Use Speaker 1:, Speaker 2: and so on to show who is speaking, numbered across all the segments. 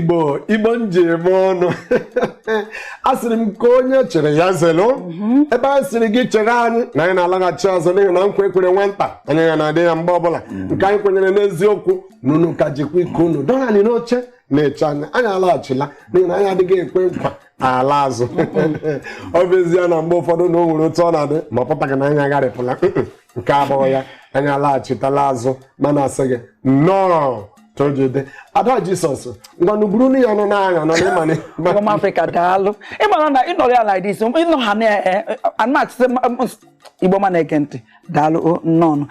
Speaker 1: Igbo, Igbo m ji eme ọnụ, a sịrị m ka onye chere ya zelu. Ebe a sịrị gị chere anyị na anyị na-alaghachi azụ, n'ihi na nkwa ekwere nwata anyị ya na-adị ya mgbe ọbụla. Nke anyị kwenyere n'eziokwu na unu ka jikwa ike unu dọrọ anyị n'oche na-eche anya anyị alaghachila, n'ihi na anyị adịghị ekwe nkwa ala azụ. Ọ bụ ezie na mgbe ụfọdụ na o nwere otu ọ na-adị, ma ọ pụtaghị na anyị agharịpụla. Nke abụọ ya, anyị alaghachitala azụ, mana asị gị nnọọ tojide ada Jisọs. Ngwanụ, buru ya nọ n'anya nọ n'ịma.
Speaker 2: Ọma Afrịka, daalụ. Ịmara na ịnọrọ ya like this, ịnọ ha na anachite. Igbo ma na-ege ntị, daalụ o, nnọọ.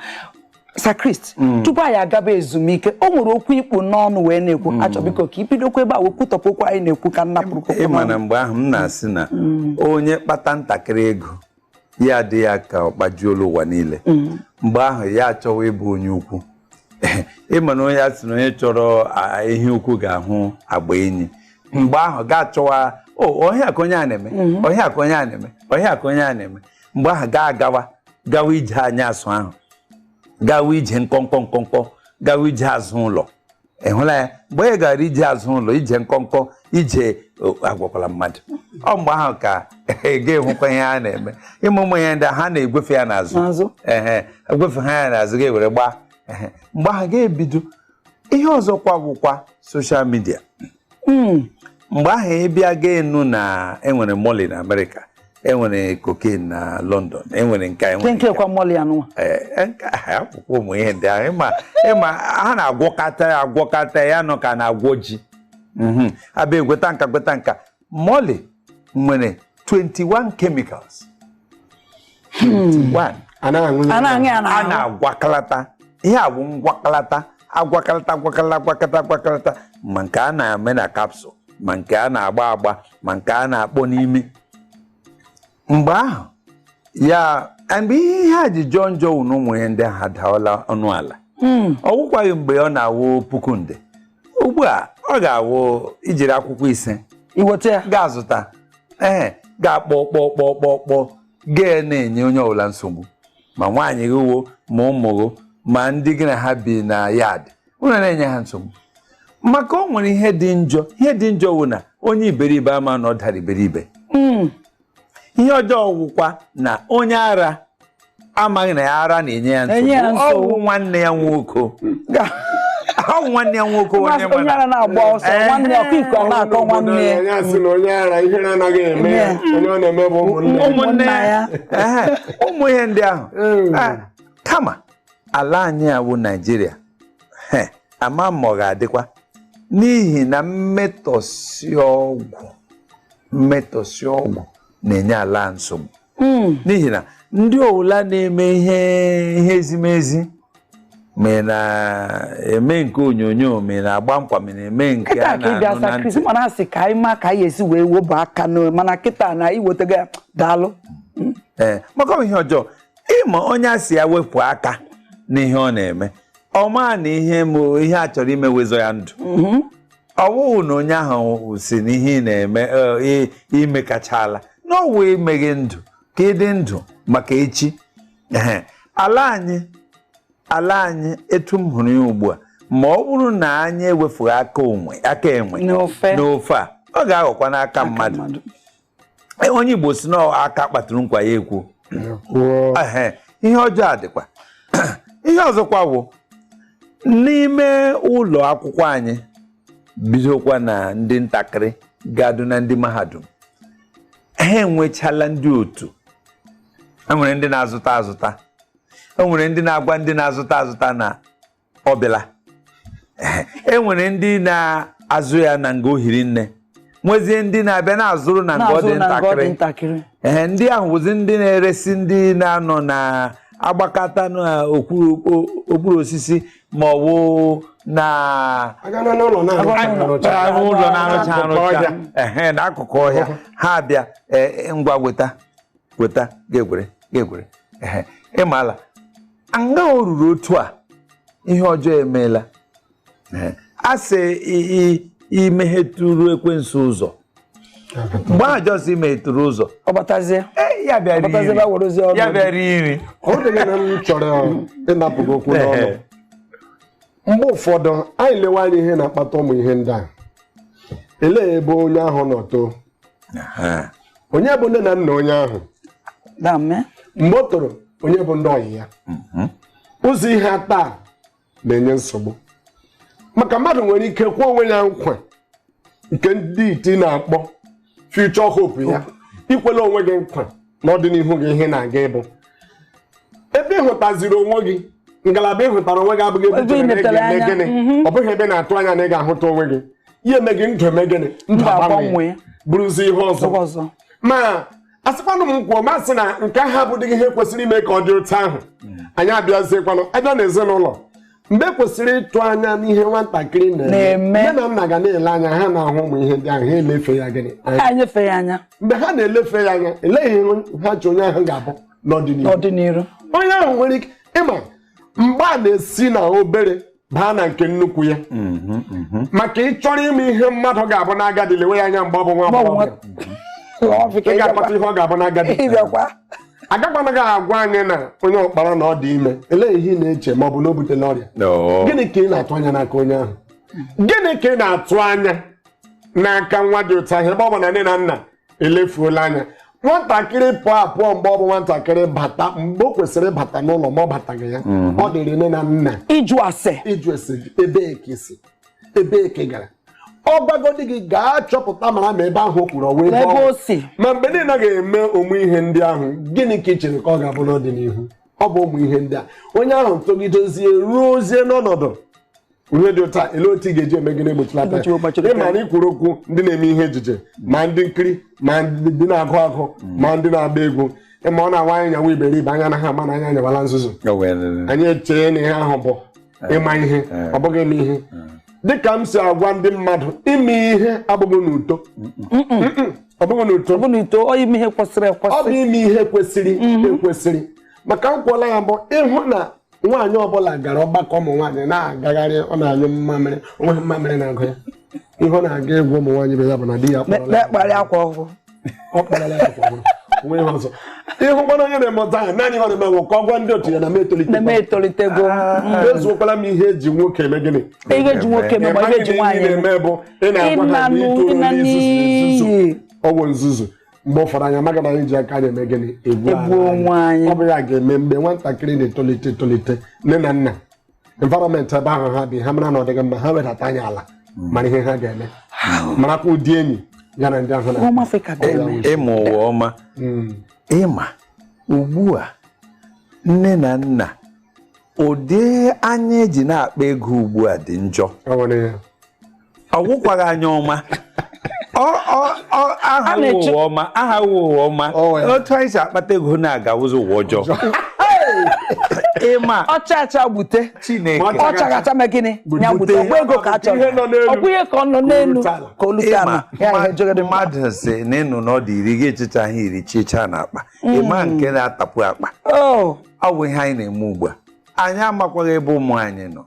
Speaker 2: Sakrist, tupu anyị agaba ezumike, o nwere okwu ikpu n'ọnụ wee na-ekwu. Achọ biko ka ibidokwa ebe a wee kwutọpụ okwu anyị na-ekwu ka nna pụrụ.
Speaker 3: Ịma na mgbe ahụ m na-asị na onye kpata ntakịrị ego ya dị ya ka ọ kpajuola ụwa niile, mgbe ahụ ya achọwa ịbụ onye ukwu. Ịma na onye a sị na onye chọrọ ihe ukwu ga-ahụ agba enyi. Mgbe ahụ ga-achọwa o ọhịa ka onye a na-eme, ọhịa ka onye a na-eme, ọhịa ka onye a na-eme. Mgbe ahụ ga-agawa gawa ije anyasụ ahụ, gawa ije nkọnkọ nkọnkọ, gawa ije azụ ụlọ. Ị hụla ya? Mgbe ị gara ije azụ ụlọ, ije nkọnkọ, ije agwakwala mmadụ. Ọ mgbe ahụ ka ị ga-ehụkwa ihe a na-eme. Ịmụ ụmụ ihe ndị a, ha na-egwefe ya n'azụ.
Speaker 2: N'azụ.
Speaker 3: Ehe, egwefe ha ya n'azụ, ga-ewere gbaa. Ehe, mgbe ahụ ga-ebido ihe ọzọkwa bụkwa social media. Mgbe ahụ ị bịa ga-enu na enwere molly na Amerịka, enwere cocaine na London, enwere nke a, enwere
Speaker 2: nke kwa molly anụnwa.
Speaker 3: Ee, nke a akwụkwọ ụmụ ihe ndị ahụ, ịma ha na-agwọkọta ya, agwọkọta ya nọ ka na-agwọ ji. Abịa egweta nka, gweta nka. Molly nwere 21 chemicals, 21.
Speaker 1: A na-aṅụ
Speaker 2: a na-aṅụ ya
Speaker 3: a
Speaker 2: n'ahụ.
Speaker 3: Na-agwakalata ihe a bụ ngwakalata, agwakalata, agwakalata, agwakọta, agwakalata, ma nke a na-eme na capsule, ma nke a na-agba agba, ma nke a na-akpọ n'imi. Mgbe ahụ ya, mgbe ihe a ji jọọ njọ wụ na ụmụ ihe ndị ahụ adaala ọnụ ala. Ọ wụkwaghị mgbe ọ na-awụ puku nde. Ugbu a ọ ga-awụ ijiri akwụkwọ 5
Speaker 2: iweta ya.
Speaker 3: Ga-azụta, ee, ga-akpọ kpọ kpọ kpọ kpọ, ga na-enye onye ọbụla nsogbu, ma nwaanyị gị wo, ma ụmụ gị, ma ndị gị na ha bi na yard, unu na-enye ha nsogbu, maka o nwere ihe dị njọ. Ihe dị njọ wụ na onye iberibe ama na ọ dara iberibe. Ihe ọjọọ wụkwa na onye ara amaghị na ya ara na-enye ya
Speaker 2: Na-enye ya
Speaker 3: nsogbu. Ọ
Speaker 2: nsogbu.
Speaker 3: wụ nwanne ya nwoke, ọ wụ nwanne ya nwoke, onye
Speaker 2: onye ara na-agba ọsọ, nwanne ya ọkụ iko a na-akọ nwanne ya.
Speaker 1: Ya sị na onye ara ihere anaghị eme ya, onye ọ na-eme bụ ụmụnne ya.
Speaker 3: Ụmụnne
Speaker 2: ụmụnna
Speaker 3: ya.
Speaker 2: Ya.
Speaker 3: Ehe, ụmụ ihe ndị ahụ. Ah, kama ala anyị a bụ Naijiria, he ama ma ọ ga-adịkwa, n'ihi na mmetọsi ọgwụ, mmetọsi ọgwụ na-enye ala a nsogbu, n'ihi na ndị ọwụla na-eme ihe ezimezi, ma ị na-eme nke onyonyo, ma ị na-agba nkwa, ma ị na-eme nke
Speaker 2: kịta
Speaker 3: a
Speaker 2: ka ị bịa
Speaker 3: na-anụ na
Speaker 2: Sakrist
Speaker 3: ntị.
Speaker 2: Mana asị ka anyị ma ka anyị esi wee webụ aka n'o, mana kịta na iwetago ya, daalụ.
Speaker 3: Ee, maka ọ bụ ihe ọjọọ. Ịma onye a sị ya wepụ aka n'ihe ọ na-eme, ọ maa na ihe mụ ihe a chọrọ ime wezọ ya ndụ. Ọ bụghị na onye ahụ si na ihe ị na-eme imekachala na ọ wụ imeghe ndụ ka ị dị ndụ maka echi. Ehe. Ala anyị etu m hụrụ ya ugbu a, ma ọ bụrụ na anyị ewefughị aka onwe aka enwe
Speaker 2: n'ofe.
Speaker 3: N'ofe a, ọ ga-aghọkwa n'aka mmadụ. Onye Igbo si na aka kpatụrụ nkwa ya ekwu.
Speaker 1: Kwuo.
Speaker 3: Ehe, ihe ọjọọ a dịkwa. Ihe ọzọkwa bụ n'ime ụlọ akwụkwọ anyị, bidokwa na ndị ntakịrị gado na ndị mahadum, ha enwechala ndị otu. E nwere ndị na-azụta azụta, e nwere ndị na-agwa ndị na-azụta azụta na ọ bịala. E nwere ndị na-azụ ya na nga ohiri nne, nwezie ndị na-abịa na-azụrụ na nga ọ dị
Speaker 2: na-azụ na nga ọ dị
Speaker 3: ntakịrị.
Speaker 2: Ntakịrị.
Speaker 3: Ee, ndị ahụ bụzi ndị na-eresi ndị na-anọ na agbakọta n'okpuru osisi ma ọ bụ na
Speaker 1: aga n'ụlọ na-arụcha arụcha.
Speaker 3: Arụ ụlọ na-arụcha
Speaker 1: N'akụkụ
Speaker 3: arụcha.
Speaker 1: ọhịa.
Speaker 3: Ehe, n'akụkụ ọhịa. Ha bịa, ee, ngwa, weta, weta, ga-egwere, ga-egwere. Ehe, ịmala nga o ruru otu a, ihe ọjọọ emeela. Ehe, a sị imeghetụrụ ekwensu ụzọ, mgbe ahụ just imeghetụrụ ụzọ,
Speaker 2: ọ batazie.
Speaker 3: Ee, ya bịara
Speaker 2: Ọ batazie
Speaker 3: iri.
Speaker 2: Bịa werezie ọnụ
Speaker 3: Ya
Speaker 2: gị.
Speaker 3: bịara iri.
Speaker 1: Ọ dịghị na m chọrọ ịnapụ gị okwu n'ọnụ. Mgbe ụfọdụ anyị lewe anya ihe na-akpata ụmụ ihe ndị a. Elee ebe onye ahụ nọ too?
Speaker 3: Aha.
Speaker 1: Onye bụ nne na nna onye ahụ?
Speaker 2: Dame.
Speaker 1: Mgbe o toro, onye bụ ndị ọyị ya? Ụzọ ihe taa na-enye nsogbu, maka mmadụ nwere ike kwụọ onwe ya nkwa nke ndị iti na-akpọ future hope ya. Ikwela onwe gị nkwa n'ọdịnihu gị, ihe na-aga ịbụ ebe ị hụtaziri onwe gị, ngalaba ị hụtara onwe gị abụghị ebe
Speaker 2: Ebe
Speaker 1: ị
Speaker 2: ị
Speaker 1: chere na ị
Speaker 2: metere
Speaker 1: ga-eme
Speaker 2: anya.
Speaker 1: gịnị, ọ bụghị ebe ị na-atụ anya na ị ga-ahụta onwe gị. Ya eme gị ndụ eme gịnị? Ndụ
Speaker 2: Ndụ
Speaker 1: agbanwee,
Speaker 2: agbanwee.
Speaker 1: bụrụzi ihe ọzọ.
Speaker 2: Ọzọ.
Speaker 1: Ma asịkwanụ m kwuo, masị na nke ahụ abụdịghị ihe kwesịrị ime ka ọ dị otu ahụ. Anyị abịaziekwanụ abịa n'ezinụlọ, mgbe kwesịrị ịtụ anya n'ihe nwatakịrị na-eme,
Speaker 2: Na-eme.
Speaker 1: nne na nna ga na-ele anya, ha na-ahụ ụmụ ihe ndị ahụ, ha elefe ya gịnị anya.
Speaker 2: Ha enyefe ya anya.
Speaker 1: Mgbe ha na-elefe ya anya, eleghị ihe ha ji onye ahụ ga-abụ n'ọdịnihu.
Speaker 2: N'ọdịnihu.
Speaker 1: Onye ahụ nwere ike ịma mgbe a na-esi na obere baa na nke nnukwu ya, maka ịchọrọ ime ihe mmadụ ga-abụ n'agadi, lewe ya anya mgbe ọ bụ nwa
Speaker 2: Mgbe ọ bụ
Speaker 1: agbọghọbịa.
Speaker 2: nwa
Speaker 1: Ị ga-akpata ihe ọ ga-abụ n'agadi.
Speaker 2: Ịbịakwa.
Speaker 1: Agakwana gị agwa anyị na onye ọkpara na ọ dị ime, elee ihe ị na-eche ma ọ bụ na o butela ọrịa?
Speaker 3: No.
Speaker 1: Gịnị ka ị na-atụ anya n'aka onye ahụ? Gịnị ka ị na-atụ anya n'aka nwa dị otu ahụ, ebe ọ bụ na nne na nna elefuola anya? Nwatakịrị pụọ apụọ mgbe ọ bụ nwatakịrị, bata mgbe o kwesịrị ịbata n'ụlọ, ma ọ bataghị ya, ọ dịrị nne na nna
Speaker 2: ịjụ ase.
Speaker 1: Ịjụ ese ebee ka isi, ebee ka ị gara. Ọ gwagodi gị gaa chọpụta, mara ma ebe ahụ o kwuru ọ wee
Speaker 2: N'ebe
Speaker 1: ọ
Speaker 2: o si.
Speaker 1: Ma mgbe niile ga-eme ụmụ ihe ndị ahụ, gịnị ka ị chere ka ọ ga-abụ n'ọdịnihu? Ọ bụ ụmụ ihe ndị a onye ahụ togidozie ruo ozie n'ọnọdụ ihe dị ụta, ele otu ị ga-eji eme gịnị egbochilata ya?
Speaker 2: Egbochi.
Speaker 1: Ịma na ikwuru okwu ndị na-eme ihe ejije, ma ndị nkiri, ma ndị na-agụ agụ, ma ndị na-agba egwu, ịma ọ na-awa anyị nyawa iberibe, anya anaghị ama na anyị anyawala nzuzu.
Speaker 3: O nwere.
Speaker 1: Anyị echee na ihe ahụ bụ ịma ihe, ọ bụghị ime ihe. Dịka m si agwa ndị mmadụ, ime ihe abụghị n'uto. Mm-mm. Ọ bụghị n'uto.
Speaker 2: Ọ bụ na ito ọ ime ihe kwesịrị
Speaker 1: Ọ bụ
Speaker 2: ekwesị.
Speaker 1: ime ihe kwesịrị ekwesịrị, maka m kwuola ya bụ ịhụ na nwaanyị ọbụla gara ọgbakọ ụmụ nwaanyị na-agagharị, ọ na-anyụ mmamịrị, onweghị mmamịrị na-agụ ya, ihe ọ na-aga egwu ụmụ nwaanyị be ya bụ na di ya kpọrọla ya.
Speaker 2: Na-ekpari akwa ọhụụ.
Speaker 1: Ọ kpọrọla ya akwa ọhụrụ. Onwe ihe ọzọ ịhụkwana onye na-emụta ya, naanị ihe ọ na-eme bụ ka ọ gwa ndị otu ya na m etolite.
Speaker 2: Na-eme etolitego.
Speaker 1: Ezuokwala m ihe eji nwoke eme gịnị?
Speaker 2: Ihe eji nwoke eme ma ihe eji nwaanyị
Speaker 1: ị
Speaker 2: eme.
Speaker 1: na-eme bụ ị na-agwa ha na
Speaker 2: Ịnanụ-
Speaker 1: itoolu
Speaker 2: ịna
Speaker 1: n'izuzu
Speaker 2: n'iyi.
Speaker 1: ọwụ nzuzu. Mgbe ụfọdụ anyị amaghị na anyị ji aka anyị eme gịnị? Egbu
Speaker 2: Egbu onwe anyị.
Speaker 1: Ọ bụ ya ga-eme mgbe nwatakịrị na-etolite etolite, nne na nna, environment ebe ahụ ha bi, ha mara na ọ dịghị mma, ha wedata anya ala, mara ihe ha ga-eme, marakwa ụdị enyi ya na ndị ahụ na
Speaker 2: Ụmụ Afrịka ga-eme.
Speaker 3: Ịma ụwa ọma, ịma ugbu a, nne na nna, ụdị anya eji na-akpa ego ugbu a dị njọ.
Speaker 1: Ọ nwere ya.
Speaker 3: Ọ wụkwaghị anya ọma. Aha
Speaker 2: A na-eche-
Speaker 3: wụ ụwa ọma, aha wụ ụwa ọma.
Speaker 1: Ọ ya.
Speaker 3: Otu anyị si akpata ego na-agawụzi ụwa ọjọọ, ịma.
Speaker 2: Ọcha acha gbute.
Speaker 3: Chineke.
Speaker 1: Ma
Speaker 2: Ọcha gacha mee gịnị? Ya gbute. Ọkwa ego ka a chọrọ.
Speaker 1: Ihe nọ n'elu.
Speaker 2: Ọkwa ihe ka ọ nọ n'elu
Speaker 1: Ka o rute ala.
Speaker 2: ka o lute
Speaker 3: Ịma,
Speaker 2: ala. Ya ihe jegede mma.
Speaker 3: mmadụ si na ịnụ n'ọdụ iri gị echicha ha iri chicha na akpa, ịma nke na-atapụ akpa.
Speaker 2: Oh,
Speaker 3: Ọ bụ ihe anyị na-eme ugbu a. Anyị amakwaghị ebe ụmụ anyị nọ.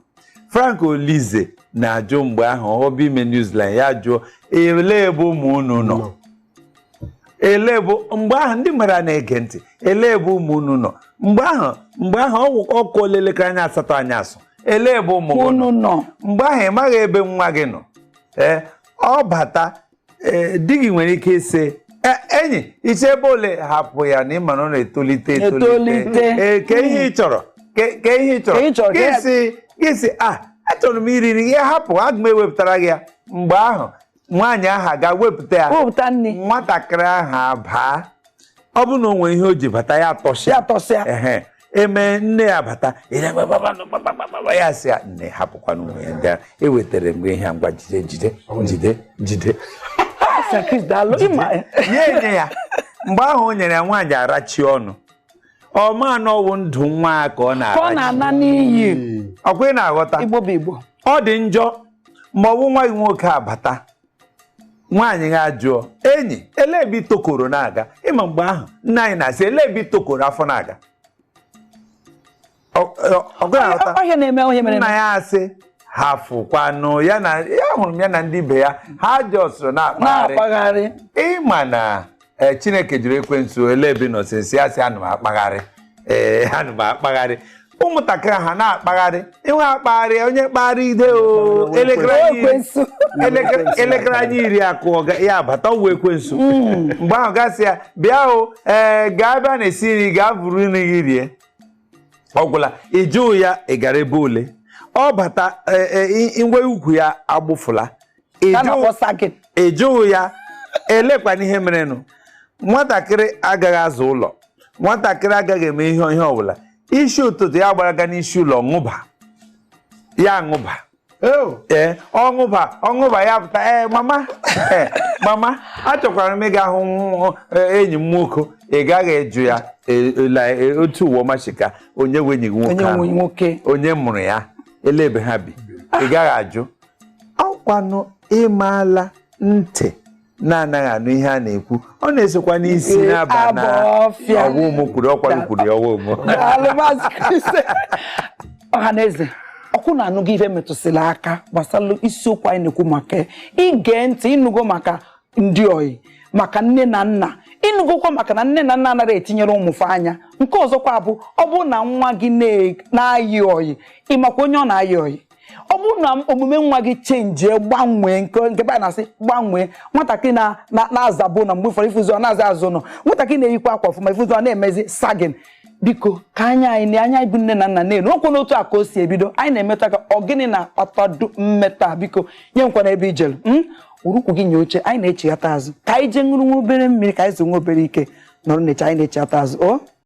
Speaker 3: Frank Olize na-ajụ mgbe ahụ ọ bụ ime Newsline, ya jụọ, elee ebe ụmụ unu nọ? Elee bụ mgbe ahụ ndị mara na-ege ntị, elee ebe ụmụ unu nọ mgbe ahụ? Mgbe ahụ ọ kụọla elekere anya 8 anyasụ, elee ebe ụmụ gị nọ?
Speaker 2: Unu nọ.
Speaker 3: Mgbe ahụ ị maghị ebe nwa gị nọ. Ee, ọ bata, ee, di gị nwere ike ịsị, "E, enyi iche ebe ole?" Hapụ ya na ịma na ọ na-etolite etolite.
Speaker 2: Etolite.
Speaker 3: Ee, ke ihe ị chọrọ, ke ihe ị chọrọ?
Speaker 2: Ke ị chọrọ,
Speaker 3: gị sị, gị sị, a achọrọ m iri nri. Ya hapụ, aga m ewepụtara gị ya. Mgbe ahụ nwaanyị ahụ aga wepụta ya.
Speaker 2: Wepụta nri.
Speaker 3: Nwatakịrị ahụ abaa, ọ bụ na o nwere ihe o ji bata, ya atọsịa.
Speaker 2: Ya tọsịa.
Speaker 3: Ehe, eme nne ya bata, ire gbagbagbagbagbagba, ya sị ya, "Nne, hapụkwana ụmụ ya ndị a, ewetara m gị ihe a, ngwa, jide, jide, jide, jide."
Speaker 2: Sir Chris, daalụ. Ịma
Speaker 3: Ya enye ya. Mgbe ahụ o nyere ya, nwaanyị arachi ọnụ ọma n'ọwụ ndụ nwa ya ka ọ
Speaker 2: ka ọ
Speaker 3: na-arachi.
Speaker 2: na-ana n'iyi.
Speaker 3: Ọkwa ị na-aghọta?
Speaker 2: Igbo bụ Igbo.
Speaker 3: Ọ dị njọ ma ọ bụ nwa gị nwoke abata, nwaanyị ga jụọ, "Enyi, elee ebe itokoro na-aga?" Ịma mgbe ahụ nna anyị na-asị, "Elee ebe itokoro afọ na-aga?" Ọ gaghị aghọta.
Speaker 2: Ọhịa na-eme, ọhịa mere
Speaker 3: Nna
Speaker 2: eme.
Speaker 3: ya asị, "Hafụkwanụ ya na ya, hụrụ m ya na ndị ibe ya, ha jọsụrụ na-akpagharị."
Speaker 2: Na-akpagharị.
Speaker 3: Ịma na Chineke jụrụ ekwensu, "Ele ebe ị nọ?" Sị ya, sị, "Ana m akpagharị." Ee, ana m akpagharị. Ụmụntakịrị ha na-akpagharị, inwe akpagharị, onye kpagharị ide o elekere anya iri,
Speaker 2: Ekwensu.
Speaker 3: Elekere anya 10 akụọ ya abata ọwụ ekwensu. Mgbe ahụ gasị ya bịa o, ee, gaa ebe a na-esi nri, gaa buru nri gị rie. Ọ gwụla, ị jụụ ya ị gara ebe ole, ọ bata ngwe ukwu ya agbụfụla. Ị
Speaker 2: Ka a na-akpọ sagging.
Speaker 3: Ị jụụ ya elekwana ihe merenụ. Nwatakịrị agaghị azụ ụlọ, nwatakịrị agaghị eme ihe ọbụla. Isi ụtụtụ ya gbaraga n'isi ụlọ ṅụba ya, ṅụba. Ee, ọṅụba ọṅụba ya pụta, ee mama, ee mama, achọkwara m ịga hụ enyi m nwoke. Ị gaghị eju ya otu ụwa ọmachika onye nwe enyi gị nwoke
Speaker 2: Onye nwe
Speaker 3: ahụ?
Speaker 2: nwoke.
Speaker 3: Onye mụrụ ya? Ele ebe ha bi? Ị gaghị ajụ. Ọkwanụ ịmaala ntị na-anaghị anụ ihe a na-ekwu, ọ na-esokwa n'isi na-aba na
Speaker 2: Abọfịa.
Speaker 3: ọwa ụmụ kwuru, ọkwanụ kwuru ya ọwa ụmụ.
Speaker 2: Daalụ, Maazị Chris. Ọha na eze, ọkwụ na-anụgo ife metụsịrị aka gbasara isiokwu anyị na-ekwu maka ya. Ige ntị, ịnụgo maka ndị oyi, maka nne na nna, ịnụgokwa maka na nne na nna anaghị etinyere ụmụfe anya. Nke ọzọkwa bụ, ọ bụrụ na nwa gị na-ayị oyi, ịmakwa onye ọ na-ayị oyi. Ọ bụrụ na omume nwa gị chenjie, gbanwee, nke be a na-asị gbanwee, nwatakịrị na-azabụ na mgbe ụfọdụ ifụzi ọ na-aza azụ nọ, nwatakịrị na-eyikwa akwa ọfụma ifụzi ọ na-emezi sagging, biko ka anya anyị na anya anyị bụ nne na nna na-elu okwu n'otu a ka o si ebido. Anyị na-emetụ aka ọ gịnị na-akpatado mmetọ a? Biko nye nkwa n'ebe ijelu urukwu gị nye oche. Anyị na-echighata azụ ka anyị jee ṅụrụ nwa obere mmiri, ka anyị zụ nwa obere ike nọrọ na-eche. Anyị na-echighata azụ o.